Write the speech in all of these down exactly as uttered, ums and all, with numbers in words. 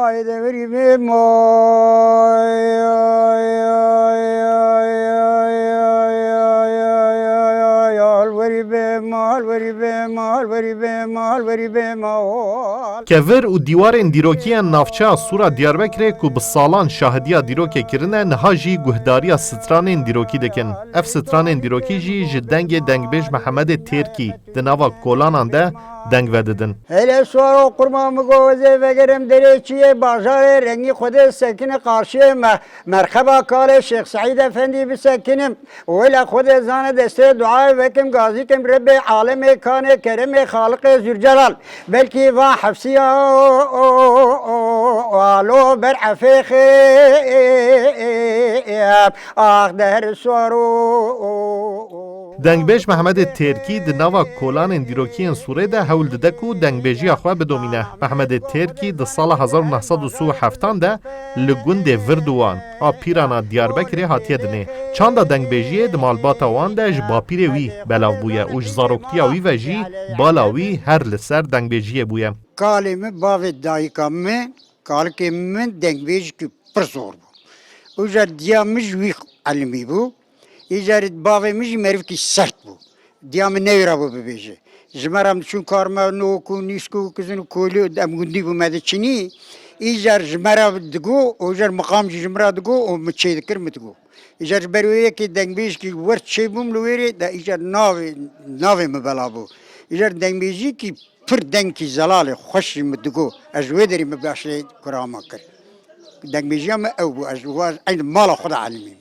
Ay devirî bê may, ay, ay, ay, al verî bê mal, verî bê mal, verî bê mal, verî bê mal. Kevir û dîwarên dîrokî yên navçeya Sûra Diyarbekirê ku bi salan şahidiya dîrokê kirine, niha jî guhdariya stranên dîrokî dikin. Ev stranên dîrokî jî ji dengê dengbêj Mehemedê Têrkî di nava kolanan de deng vedidin. Hele suwaro qurma min go ez ê vegerim derê çiyê bajarê rengî Xwedê sekine qarşiyê me. Merheba kalê Şêx Seîd Efendî bisekinim. Wele Xwedê zane destê duayê vekim gazîkim Rebbê alemê kanê keremê Xaliqê Zülcelal. Belkî va hefsiya alo ber efêxê ax der suwaro. Dengbêj Mehemedê Têrkî di nava kolanên dîrokî yên Sûrê de hewl dide ku dengbêjiya xwe bidomîne. Mehemedê Têrkî di sala hezar û neh sed û sî û heftan de li gundê Virduwan a Pîrana Diyarbekirê hatiye dinê. Çanda dengbêjiyê di malbata wan de ji bapîrê wî belav bûye û ji zaroktiya wî ve jî bala wî her li ser dengbêjiyê bûye. Kalê min, bavê dayika min, kalikê min dengbêjikî pir zor bû. Û jar diya min ji wî elimî bû. Îcar bavê min jî merivkî sert bû. Diya min newêra bû bibêje. Ji me re em diçûn kar me, nok û nîsk û kizin û kolî û em gundî bû me diçinî. Îcar ji me re digo, û jar miqam jî ji min re digo û min çê dikir min digo. Îcar ji ber wê yekê dengbêjkî wer çê bûm li wêrê de îcar navê, navê min bela bû. Îcar dengbêjîkî pir dengkî zelalê xweş jî min digo. Ez ji wê derî min başê kurama kir. Dengbêjiya min ew bû, ez ji wa eyn mala xwe de elimîm.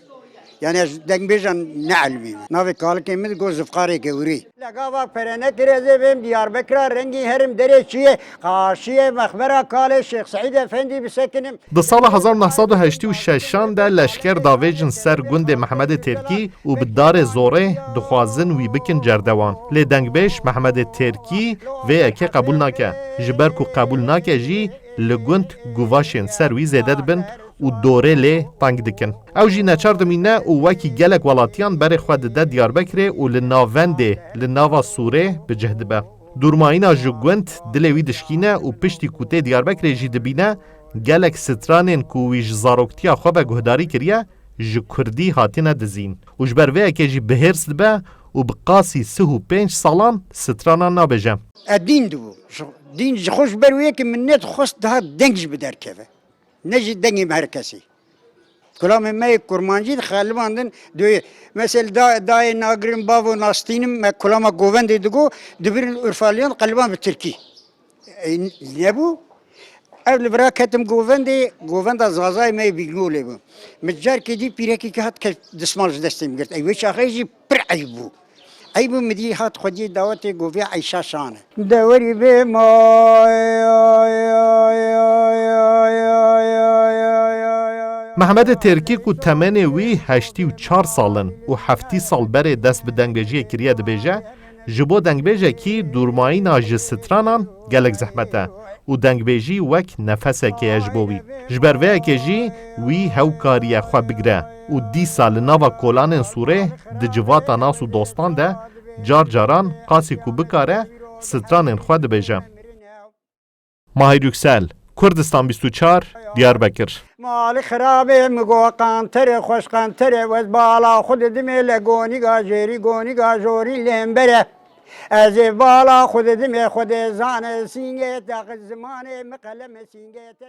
Yani ez dengbêjan ne elimîm. Navê kalikê min digo Zifqarê Gewrî. Legava pere nekir ez ê bêm Diyarbekira rengî herim derê çiyê, qarşiyê mexbera kalê Şêx Seîd Efendî bisekinim. Di sala hezar neh sed û heştê û şeşan de leşker davêjin ser gundê Mehemedê Têrkî û bi darê zorê dixwazin wî bikin cerdewan. Lê dengbêj Mehemedê Têrkî vê yekê qebûl nake. Ji ber ku qebûl nake jî li gund guvaşên ser wî zêde dibin û dorê lê teng dikin. Ew jî neçar dimîne û wekî gelek welatiyan berê xwe dide Diyarbekirê û li navendê, li nava Sûrê bi cih dibe. Dûrmayîna ji gund dilê wî dişkîne û piştî ku tê Diyarbekirê jî dibîne, gelek stranên ku wî ji zaroktiya xwe ve guhdarî kiriye, ji kurdî hatine dizîn û ji ber vê yekê jî bi hêrs dibe û bi qasî sih û pênc salan stranan nabêje. E, dîn dibû. Ji, dîn ji xwe ji ber wê yekê min nedixwest daha deng jî bi derkeve. Ne jî dengê me her kesî. Kulamê me yê kurmancî dixelibandin, duyê, mesela da-, dayê nagirin, bavo nastînim, me kulama govendê digo, dibirin urfaliyan qeliban bi tirkî. E, nebû. Ev li vira ketim govendê, govenda Zazayê me yê Bîngolê bû. Min carkê dî pîrekî ke hat ke dismal ji destê min girt. Ey wê çaxê jî pir eyb bû. Eyb bû, min dî hat xwediyê dawetê goviya Eyşa Şan e. Dewerî bê may. Mehmedê Têrkî ku temenê wî heştî û çar sal in û heftî sal berê dest bi dengbêjiyê kiriye dibêje, ji bo dengbêjekî dûrmayîna ji stranan gelek zehmet e û dengbêjî wek nefesekê ye ji bo wî. Ji ber vê yekê jî wî hew kariye xwe bigire û dîsa li nava kolanên Sûrê di civata nas û dostan de car caran qasî ku bikare stranên xwe dibêje. Mahir Yüksel, Kurdistan bîst û çar, Diyarbekir. Malî xirabê min got qanterê xweş qanterê, wez bala xwe didimê le gonîga jêrî gonîga jorî lêmbere. Ez ê bala xwe didimê Xwedê zane sîngê te zimanê min qeleme sîngê te.